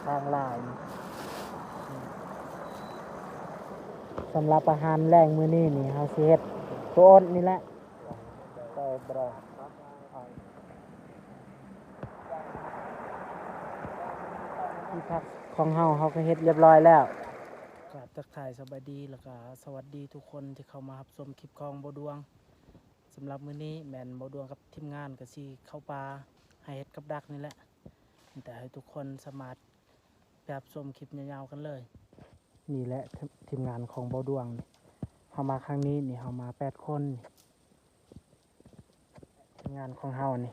ທາງຫຼາຍ. ສຳລັບອາຫານແລງມື້ນີ້ນີ້ ເຮົາຊິເຮັດໂຕອົດນີ້ແຫຼະ. ທີ່ພັກຂອງເຮົາ ເຮົາກໍເຮັດຮຽບຮ້ອຍແລ້ວ. ກາບທັກທາຍສະບາຍດີ ແລ້ວກໍສະຫວັດດີທຸກຄົນທີ່ເຂົ້າມາຮັບຊົມຄລິບຂອງບໍ່ດວງ. ສຳລັບມື້ນີ້ແມ່ນບໍ່ດວງກັບທີມງານກໍຊິເຂົ້າປ່າຫາເຫັດກັບດັກນີ້ແຫຼະ, ແຕ່ໃຫ້ທຸກຄົນສາມາດໄປຮັບຊົມຄລິບຍາວໆກັນເລີຍ. ນີ້ແຫຼະທີມງານຂອງບໍ່ດວງນີ້ ເຮົາມາຄັ້ງນີ້ນີ້ ເຮົາມາແປດຄົນ. ທີມງານຂອງເຮົານີ້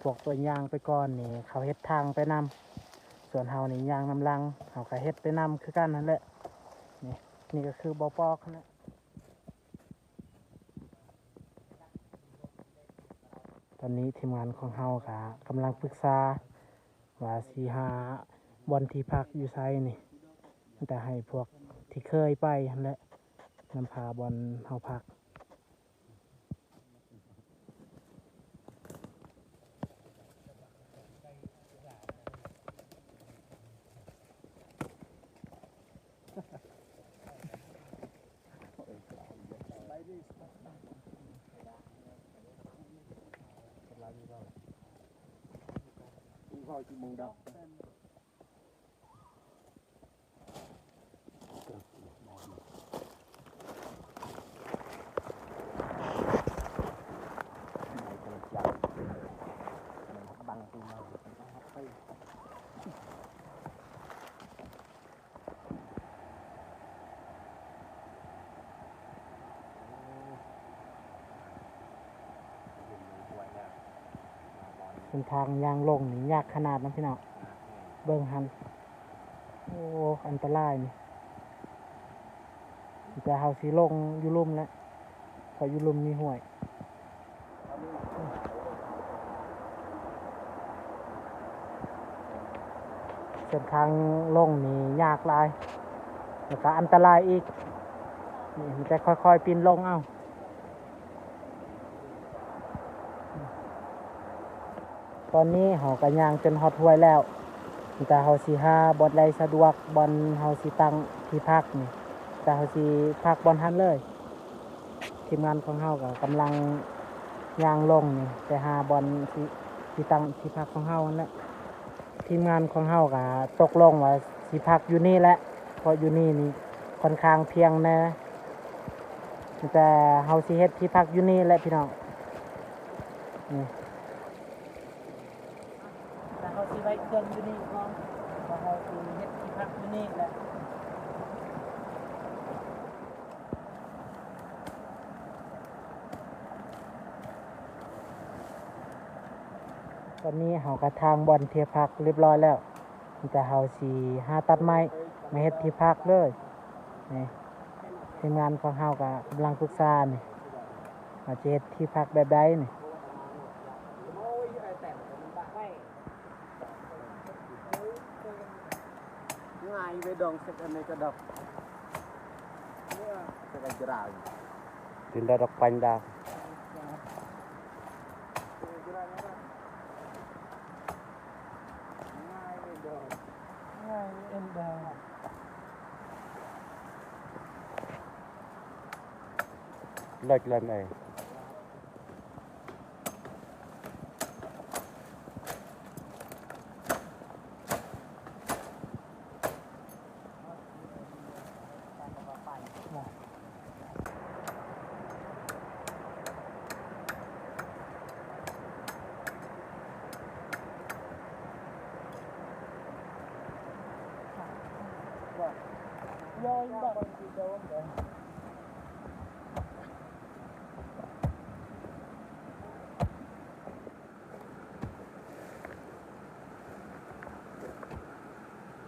ພວກຕົວຢ່າງໄປກ່ອນນີ້ ເຂົາເຮັດທາງໄປນຳ, ສ່ວນເຮົານີ້ຍ່າງນຳຫຼັງ, ເຮົາກໍເຮັດໄປນຳຄືກັນຫັ້ນແຫຼະ. ນີ້ ນີ້ກໍຄືບໍ່ປອກຫັ້ນແຫຼະ. ຕອນນີ້ທີມງານຂອງເຮົາກໍກຳລັງປຶກສາວ່າຊິຫາບ່ອນທີ່ພັກຢູ່ໃສນີ້, ແຕ່ໃຫ້ພວກທີ່ເຄີຍໄປຫັ້ນແຫຼະ ນຳພາບ່ອນເຮົາພັກ. ເສັ້ນທາງຍ່າງລົງນີ້ຍາກຂະໜາດນະພີ່ນ້ອງ, ເບິ່ງຫັ້ນ. ໂອ້ ອັນຕະລາຍນີ້, ແຕ່ເຮົາຊິລົງຢູ່ລຸ່ມແຫຼະ ເພາະຢູ່ລຸ່ມມີຫ້ວຍ. ເສັ້ນທາງລົງນີ້ຍາກຫຼາຍ ແລ້ວກໍອັນຕະລາຍອີກ. ນີ້ມີແຕ່ຄ່ອຍໆປີນລົງເອົາ. ຕອນນີ້ເຮົາກໍຍ່າງຈົນຮອດຫ້ວຍແລ້ວ, ມີແຕ່ເຮົາຊິຫາບ່ອນໃດສະດວກ ບ່ອນເຮົາຊິຕັ້ງທີ່ພັກນີ້, ແຕ່ເຮົາຊິພັກບ່ອນຫັ້ນເລີຍ. ທີມງານຂອງເຮົາກໍກຳລັງຍ່າງລົງນີ້ ໄປຫາບ່ອນທີ່ ທີ່ຕັ້ງທີ່ພັກຂອງເຮົາຫັ້ນແຫຼະ. ທີມງານຂອງເຮົາກໍຕົກລົງວ່າຊິພັກຢູ່ນີ້ແຫຼະ ເພາະຢູ່ນີ້ນີ້ຄ່ອນຂ້າງພຽງແດ່, ແຕ່ເຮົາຊິເຮັດທີ່ພັກຢູ່ນີ້ແຫຼະພີ່ນ້ອງ. ນີ້ ແຕ່ເຮົາຊິໄວ້ເຄື່ອງຢູ່ນີ້ກ່ອນ ແລ້ວເຮົາຊິເຮັດທີ່ພັກຢູ່ນີ້ແຫຼະ. ຕອນນີ້ເຮົາກໍຖາງບ່ອນທີ່ພັກຮຽບຮ້ອຍແລ້ວ, ມີແຕ່ເຮົາຊິຫາຕັດໄມ້ມາເຮັດທີ່ພັກເລີຍ. ນີ້ ທີມງານຂອງເຮົາກໍກຳລັງປຶກສານີ້ ວ່າຈະເຮັດທີ່ພັກແບບໃດນີ້. ງ່າຍໄປດອງເສັດອັນນີ້ກໍດອກ ເສັດອັນຕະລາຍ ກິນໄດ້ດອກປັນດາ ງ່າຍໄປດອງ ງ່າຍໄປດອງ ເລິດເລີຍ.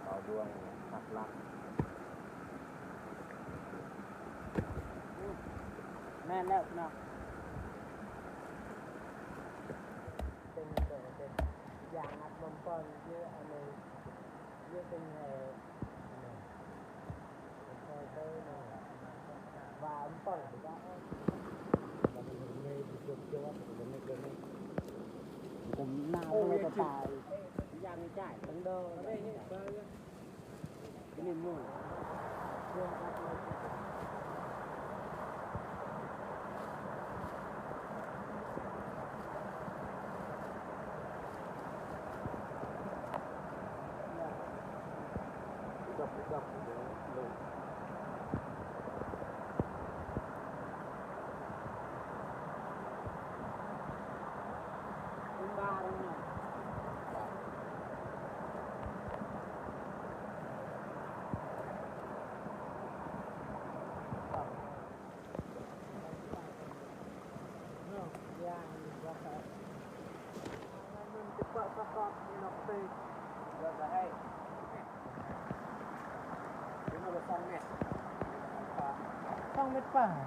ເອົາດວງປັກຫຼັກ ແມ່ນແລ້ວພີ່ນ້ອງ ເປັນ ເປັນ ເປັນຢາງອັດລົມກ່ອນ ເຍອະອັນນີ້ ເຍອະເປັນແຮ ວ່າມັນປ່ອຍ ວ່າ ເອີ ມັນເລີຍຈົບ ຈົບ ມັນເລີຍ ມັນເລີຍ ຢາງໃຫ້ຈ່າຍ ເບິ່ງເດີ. ສອງເມັດປາຍ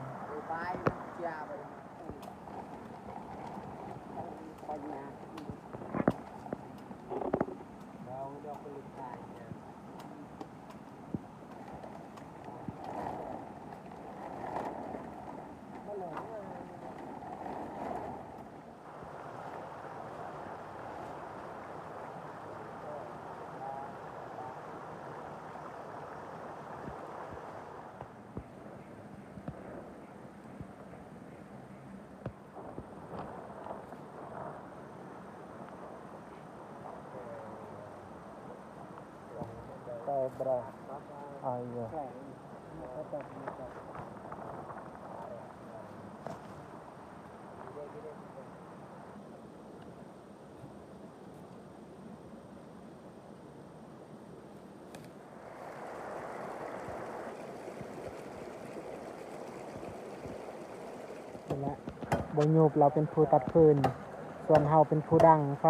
ນີ້ແຫຼະ ບ່າວຫຍຸບລາວເປັນຜູ້ຕັດຟືນ ສ່ວນເຮົາເປັນຜູ້ດັງໄຟ.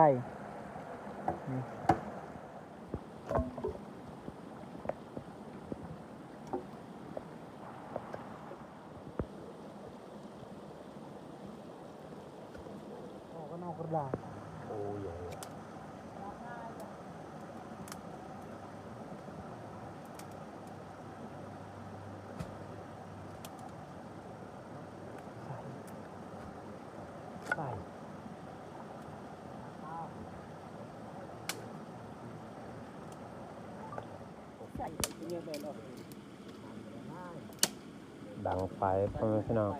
ດັງໄຟ ພໍ່ແມ່ພີ່ນ້ອງ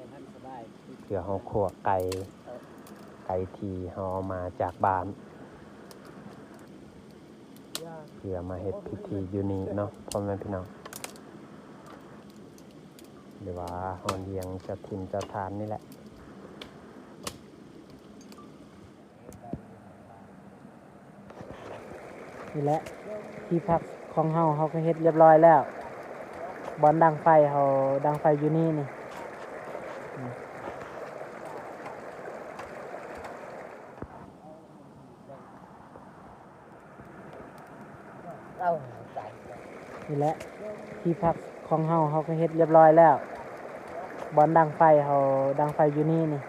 ເພື່ອເຮົາຂົ້ວໄກ່ ໄກ່ທີ່ເຮົາເອົາມາຈາກບ້ານ ເພື່ອມາເຮັດພິທີຢູ່ນີ້ເນາະ ພໍ່ແມ່ພີ່ນ້ອງ ຫຼືວ່າເຮົາລ້ຽງເຈົ້າຖິ່ນເຈົ້າຖານນີ້ແຫຼະ. ນີ້ແຫຼະ ທີ່ພັກຂອງເຮົາ ເຮົາກໍເຮັດລຽບຮ້ອຍແລ້ວ. ບ່ອນດັງໄຟ ເຮົາດັງໄຟຢູ່ນີ້ນີ້. ນີ້ແຫຼະ ທີ່ພັກຂອງເຮົາ ເຮົາກໍເຮັດລຽບຮ້ອຍແລ້ວ. ບ່ອນດັງໄຟ ເຮົາດັງໄຟຢູ່ນີ້ນີ້.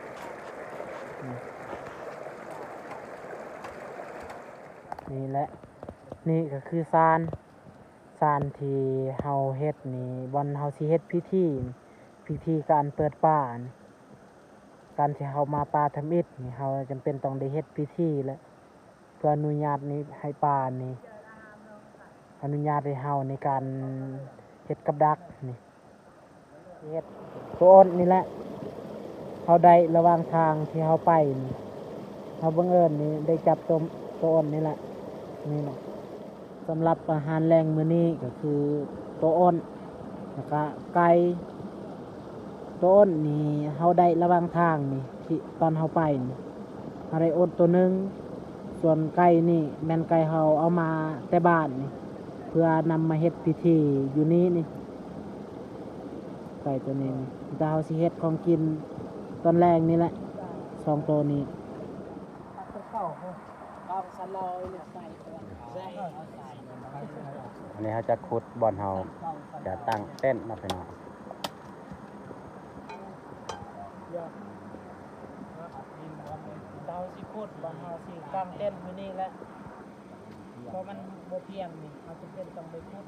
ນີ້ແຫຼະ ນີ້ກໍຄືສານ ສານທີ່ເຮົາເຮັດນີ້ ບ່ອນເຮົາຊິເຮັດພິທີ ພິທີການເປີດປ່ານີ້. ການທີ່ເຮົາມາປ່າທຳອິດນີ້ ເຮົາຈຳເປັນຕ້ອງໄດ້ເຮັດພິທີແຫຼະ ເພື່ອອະນຸຍາດນີ້ໃຫ້ປ່ານີ້ ອະນຸຍາດໃຫ້ເຮົາໃນການເຮັດກັບດັກນີ້. ເຮັດໂຕອົດນີ້ແຫຼະ ເຮົາໄດ້ລະຫວ່າງທາງທີ່ເຮົາໄປນີ້ ເຮົາບັງເອີນນີ້ໄດ້ຈັບໂຕ ໂຕອົດນີ້ແຫຼະ ນີ້ແຫຼະ. ສຳລັບອາຫານແລງມື້ນີ້ກໍຄືໂຕອົດ ແລ້ວກະໄກ່. ໂຕອົດນີ້ເຮົາໄດ້ລະຫວ່າງທາງນີ້ ທີ່ຕອນເຮົາໄປນີ້ ເຮົາໄດ້ອົດໂຕໜຶ່ງ. ສ່ວນໄກ່ນີ້ແມ່ນໄກ່ເຮົາເອົາມາແຕ່ບ້ານນີ້ ເພື່ອນຳມາເຮັດພິທີຢູ່ນີ້ນີ້. ໄກ່ໂຕນີ້ນີ້ ແຕ່ເຮົາຊິເຮັດຂອງກິນຕອນແລງນີ້ແຫຼະ ສອງໂຕນີ້. ອັນນີ້ເຮົາຈະຂຸດບ່ອນເຮົາຈະຕັ້ງເຕັນເນາະພີ່ນ້ອງ. ເຮົາຊິຂຸດບ່ອນເຮົາຊິຕັ້ງເຕັນຢູ່ນີ້ແຫຼະ ເພາະມັນບໍ່ພຽງນີ້ ເຮົາຈຳເປັນຕ້ອງໄດ້ຂຸດ.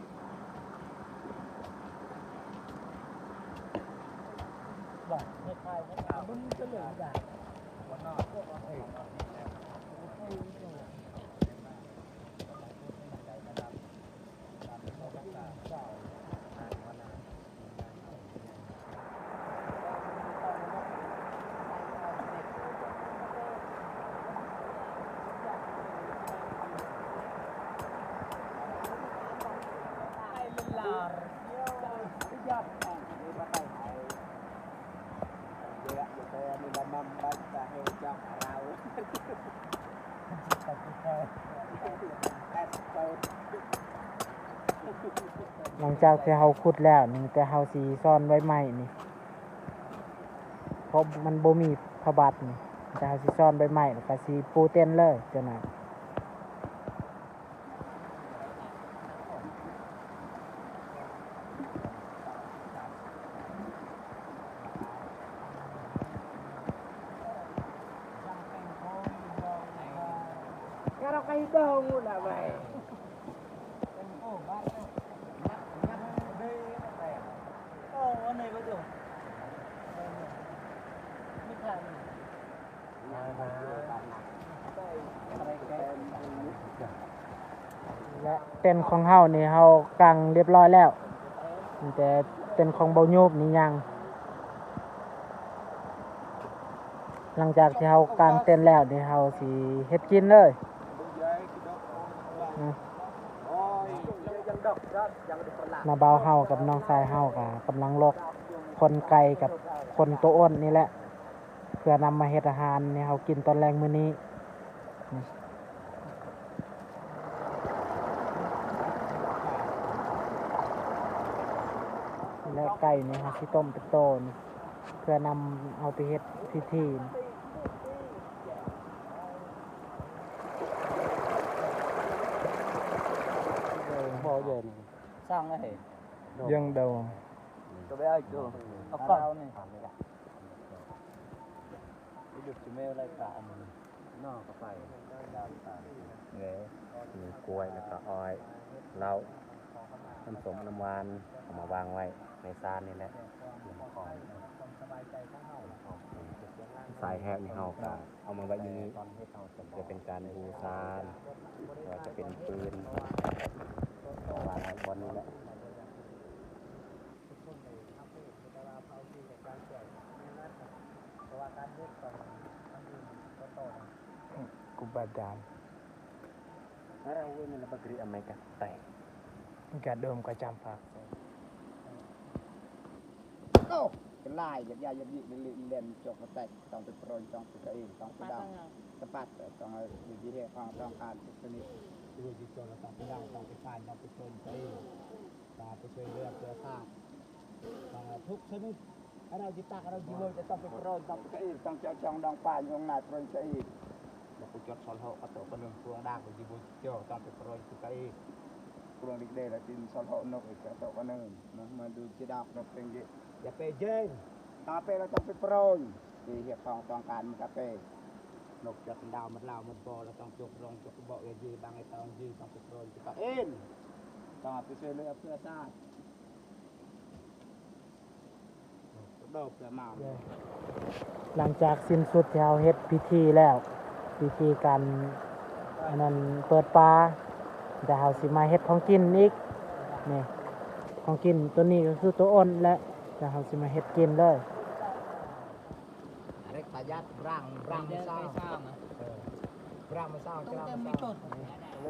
ວ່າເຮັດພາຍເຮົາມັນຈະເລີຍໄດ້. ຫຼັງຈາກທີ່ເຮົາຂຸດແລ້ວນີ້ ແຕ່ເຮົາຊິຊ້ອນໃບໄມ້ນີ້ ເພາະມັນບໍ່ມີຜ້າບັດນີ້ ແຕ່ເຮົາຊິຊ້ອນໃບໄມ້ ແລ້ວກໍຊິປູເຕັນເລີຍຈັ່ງນັ້ນ. ແລະເຕັນຂອງເຮົານີ້ ເຮົາກາງລຽບຮ້ອຍແລ້ວ, ແຕ່ເຕັນຂອງເບົາໂຍບນີ້ຍັງ. ຫຼັງຈາກທີ່ເຮົາກາງເຕັນແລ້ວນີ້ ເຮົາຊິເຮັດກິນເລີຍ. ນ້າບ່າວເຮົາກັບນ້ອງຊາຍເຮົາກໍກຳລັງລອກຂົນໄກ່ກັບຂົນໂຕອົນນີ້ແຫຼະ ເພື່ອນຳມາເຮັດອາຫານໃຫ້ເຮົາກິນຕອນແລງມື້ນີ້. ແລ້ວໄກ່ນີ້ເຮົາຊິຕົ້ມເປັນໂຕນີ້ ເພື່ອນຳເອົາໄປເຮັດພິທີ. ຍັງເດົາ. ມີກ້ວຍ ແລ້ວກໍອ້ອຍ ເຫຼົ້າ ນ້ຳສົ້ມ ນ້ຳຫວານ ເອົາມາວາງໄວ້ໃນຊານນີ້ແຫຼະ. ສາຍແຮກນີ້ເຮົາກໍເອົາມາໄວ້ຢູ່ນີ້ ເພື່ອເປັນການບູຊາ ຫຼືວ່າຈະເປັນຟືນ ວາງໄວ້ບ່ອນນີ້ແຫຼະ. ໂອ້ ກະຫຼາຍ ຢາກຢາກຍິກເຫຼັ້ນ ເຫຼັ້ນ ຈົກມາແຕກ ຕ້ອງໄປໂປຣຍ ຕ້ອງໄປກະເອງ ຕ້ອງໄປດອງ ສະປັດ ຕ້ອງເອົາດີໆ ຂອງຕ້ອງການສະໜິດ ຕ້ອງໄປຟານ ຕ້ອງໄປໂປຣຍ ກະເອງ ຕ້ອງໄປຊ່ວຍເຫຼືອເພື່ອຊາດ ຕ້ອງທຸກຊະນິດ ເຮົາຈິຕັກ ເຮົາຈິເວີ ຈະຕ້ອງໄປໂປຣຍ ຕ້ອງໄປກະເອງ ຕ້ອງເຈາະຊ່ອງດອງປາຍ ຫ້ອງນາໂປຣຍກະເອງ ແລ້ວກູຈົດຊອນໂຮກະໂຕກະໜຶ່ງ ພວງດາກ ເຮົາຈິເວີ ເຈົ້າຕ້ອງໄປໂປຣຍກະເອງ ພວງດິກເດລະຕິນຊອນໂຮກະໂຕກະໜຶ່ງ ມາດູຈິດອກ ນົກເປັງເຢ ຢ່າໄປເຢງ ຕາເປລະຕ້ອງໄປໂປຣຍ ທີ່ຮຽກຮ້ອງຕ້ອງການມັນກະເປ ນົກຈັກດາວມັນລາວມັນບໍ່ ລະຕ້ອງຈົກລົງຈົກເບາະ ເອຍຈີບັງ ເອຕອງຈີ ຕ້ອງໄປໂປຣຍທີ່ກະເອງ ຕ້ອງເອົາໄປຊ່ວຍເຫຼືອເພື່ອຊາດ ດອກເພື່ອມາ ຫຼັງຈາກສິ້ນສຸດທີ່ເຮົາເຮັດພິທີແລ້ວ ພິທີການ ອັນນັ້ນ ເປີດປ່າ ແລ້ວເຮົາຊິມາເຮັດຂອງກິນອີກ ນີ້ ຂອງກິນໂຕນີ້ກໍຄືໂຕອົນແຫຼະ ແລ້ວເຮົາຊິມາເຮັດກິນເລີຍ.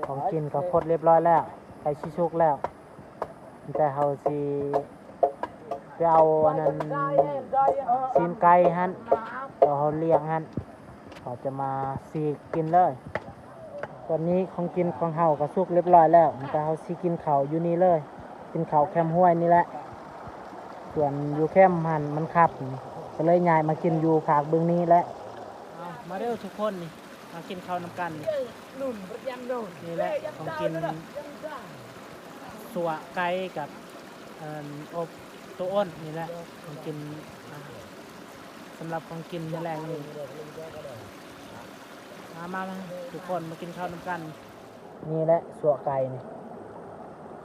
ຂອງກິນກໍພົດລຽບຮ້ອຍແລ້ວ ໃກ້ຊິສຸກແລ້ວ ແຕ່ເຮົາຊິໄປເອົາອັນນັ້ນ ຊີ້ນໄກ່ຫັ້ນ ເອົາເຮົາລ້ຽງຫັ້ນ ເຮົາຈະມາສີກກິນເລີຍ. ຕອນນີ້ຂອງກິນຂອງເຮົາກໍສຸກລຽບຮ້ອຍແລ້ວ ແຕ່ເຮົາຊິກິນເຂົ້າຢູ່ນີ້ເລີຍ ກິນເຂົ້າແຄມຫ້ວຍນີ້ແຫຼະ. ສ່ວນຢູ່ແຄມຫັ້ນມັນຄັບ ກໍເລີຍຍ້າຍມາກິນຢູ່ພາກເບື້ອງນີ້ແຫຼະ. ເອົາ ມາເດີທຸກຄົນ ນີ້ ມາກິນເຂົ້ານຳກັນ ນີ້ແຫຼະ ຂອງກິນ ຊົ່ວໄກ່ກັບ ເອີ່ນ ອົບໂຕອົນ ນີ້ແຫຼະ ຂອງກິນ ອ່າ ສຳລັບຂອງກິນມື້ແລງນີ້ ມາ ມາ ມາ ທຸກຄົນມາກິນເຂົ້ານຳກັນ. ນີ້ແຫຼະ ຊົ່ວໄກ່ນີ້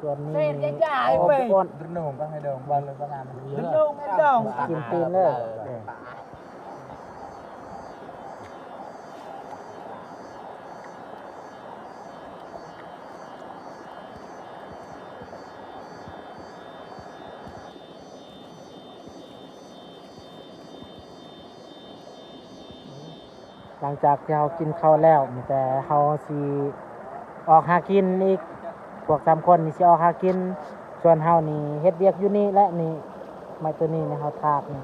ສ່ວນນີ້ ເສດຢ່າຈ່າຍ ໂອ້ ເວີຍ ໂອ້ ດຣະນົງກໍໃຫ້ດອງ ບານເລີຍ ປະມານ ດຣະນົງໃຫ້ດອງ ກິນຕີນເລີຍ. ຫຼັງຈາກທີ່ເຮົາກິນເຂົ້າແລ້ວ ມີແຕ່ເຮົາຊິອອກຫາກິນອີກ ພວກສາມຄົນນີ້ຊິອອກຫາກິນ ສ່ວນເຮົານີ້ເຮັດວຽກຢູ່ນີ້ແຫຼະ ນີ້ ໄມ້ໂຕນີ້ນີ້ເຮົາຖາກນີ້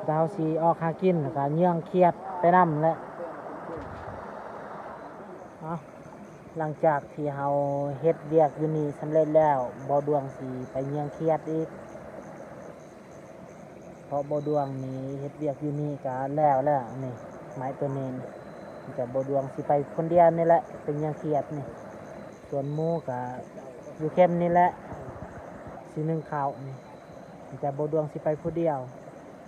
ແລ້ວເຮົາຊິອອກຫາກິນ ແລ້ວກະເຍືອງຂຽດໄປນຳແຫຼະ. ເອົາ ຫຼັງຈາກທີ່ເຮົາເຮັດວຽກຢູ່ນີ້ສຳເລັດແລ້ວ, ບໍ່ດວງຊິໄປເຍືອງຂຽດອີກ. ເພາະບໍ່ດວງນີ້ເຮັດວຽກຢູ່ນີ້ກະແລ້ວແລ້ວນີ້, ໄມ້ໂຕນີ້ ຈະບໍ່ດວງຊິໄປຄົນດຽວນີ້ແຫຼະ ໄປເຍືອງຂຽດນີ້. ສ່ວນໝູ່ກະຢູ່ແຄມນີ້ແຫຼະ ຊິໜຶ້ງເຂົ້ານີ້, ຈະບໍ່ດວງຊິໄປຜູ້ດຽວ.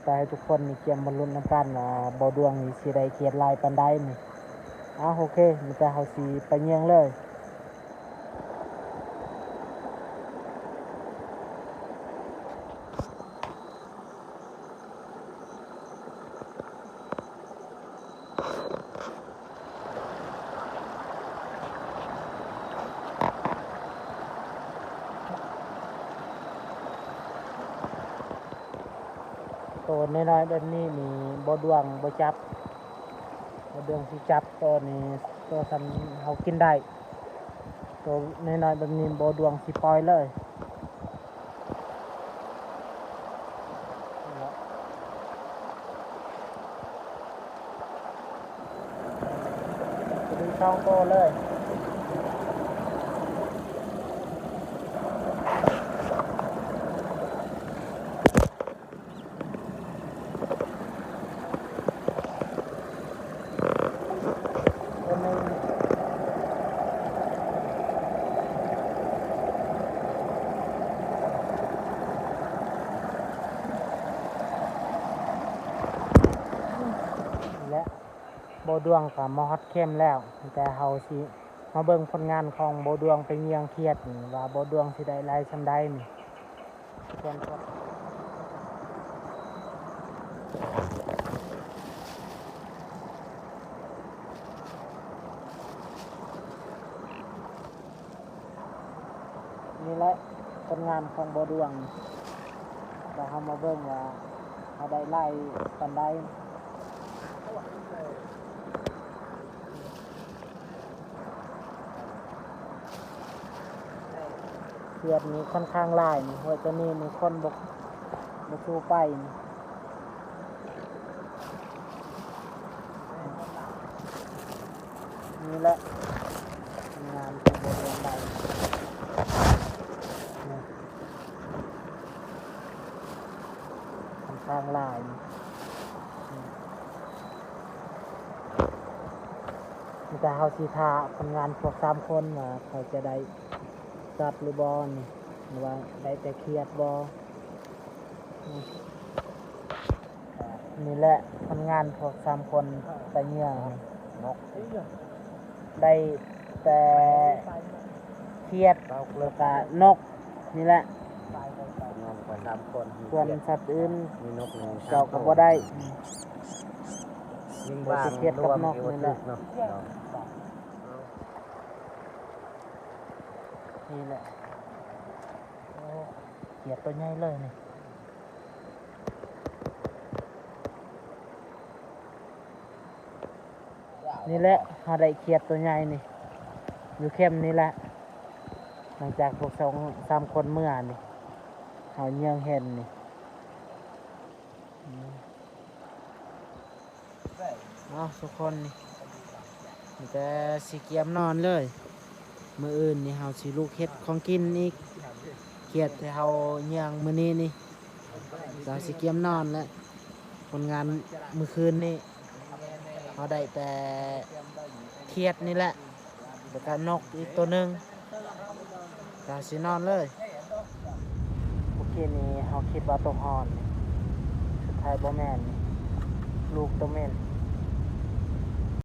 ແຕ່ໃຫ້ທຸກຄົນນີ້ກຽມມາລຸ້ນນຳກັນວ່າບໍ່ດວງນີ້ຊິໄດ້ຂຽດຫຼາຍປານໃດນີ້. ເອົາ ໂອເຄ ມີແຕ່ເຮົາຊິໄປເຍືອງເລີຍ. ໂຕນ້ອຍໆແບບນີ້ນີ້ບໍ່ດວງບໍ່ຈັບ, ບໍ່ດວງຊິຈັບໂຕນີ້ ໂຕສ່ຳເຮົາກິນໄດ້. ໂຕນ້ອຍໆແບບນີ້ບໍ່ດວງຊິປ່ອຍເລີຍ. ດຶງສອງໂຕເລີຍ. ໂຕໜຶ່ງ ແລະ ບໍ່ດວງກະມາຮອດແຄມແລ້ວ, ແຕ່ເຮົາຊິມາເບິ່ງຜົນງານຂອງບໍ່ດວງໄປເຍືອງຂຽດນີ້ ວ່າບໍ່ດວງຊິໄດ້ຫຼາຍສ່ຳໃດນີ້. ນີ້ແຫຼະຜົນງານຂອງບໍ່ດວງ, ແລ້ວເຮົາມາເບິ່ງວ່າເຮົາໄດ້ຫຼາຍປານໃດ. ຂຽດນີ້ຂ້ອນຂ້າງຫຼາຍນີ້, ຫ້ວຍໂຕນີ້ນີ້ຄົນບໍ່ ບໍ່ສູ້ໄປນີ້. ນີ້ແຫຼະງານທີ່ບໍ່ເລື່ອງໄດ້ ນີ້ ຂ້ອນຂ້າງຫຼາຍນີ້. ມີແຕ່ເຮົາຊິຖ້າຜົນງານພວກສາມຄົນວ່າເຂົາຈະໄດ້ຈັບຫຼືບໍ່ນີ້ ຫຼືວ່າໄດ້ແຕ່ຂຽດບໍ່. ນີ້ແຫຼະຜົນງານພວກສາມຄົນໄປເຍືອງນີ້ ນົກ ໄດ້ແຕ່ຂຽດ ແລ້ວກະນົກ ນີ້ແຫຼະ. ນອນກັນສາມຄົນ ສ່ວນສັດອື່ນ ມີນົກໜຶ່ງ ເຈົ້າກໍບໍ່ໄດ້ ຍິງບາງ ຂຽດກັບນົກນີ້ແຫຼະ ເນາະ ນີ້ແຫຼະ. ໂອ້ ຂຽດໂຕໃຫຍ່ເລີຍນີ້. ນີ້ແຫຼະ ເຮົາໄດ້ຂຽດໂຕໃຫຍ່ນີ້ ຢູ່ແຄມນີ້ແຫຼະ. ຫຼັງຈາກພວກສອງສາມຄົນເມືອນີ້ ເຮົາເຍືອງເຫັນນີ້. ເອົາ ທຸກຄົນ ມີແຕ່ຊິກຽມນອນເລີຍ. ມື້ອື່ນນີ້ເຮົາຊິລຸກເຮັດຂອງກິນອີກ. ຂຽດທີ່ເຮົາເຍືອງມື້ນີ້ນີ້ ເຮົາຊິກຽມນອນແລ້ວ. ຜົນງານມື້ຄືນນີ້ ເຮົາໄດ້ແຕ່ຂຽດນີ້ແຫຼະ ແລ້ວກະນົກອີກໂຕໜຶ່ງ ກະຊິນອນເລີຍ. ເມື່ອກີ້ນີ້ເຮົາຄິດວ່າໂຕຮອດນີ້ ສຸດທ້າຍບໍ່ແມ່ນນີ້ ລູກໂຕເມັນ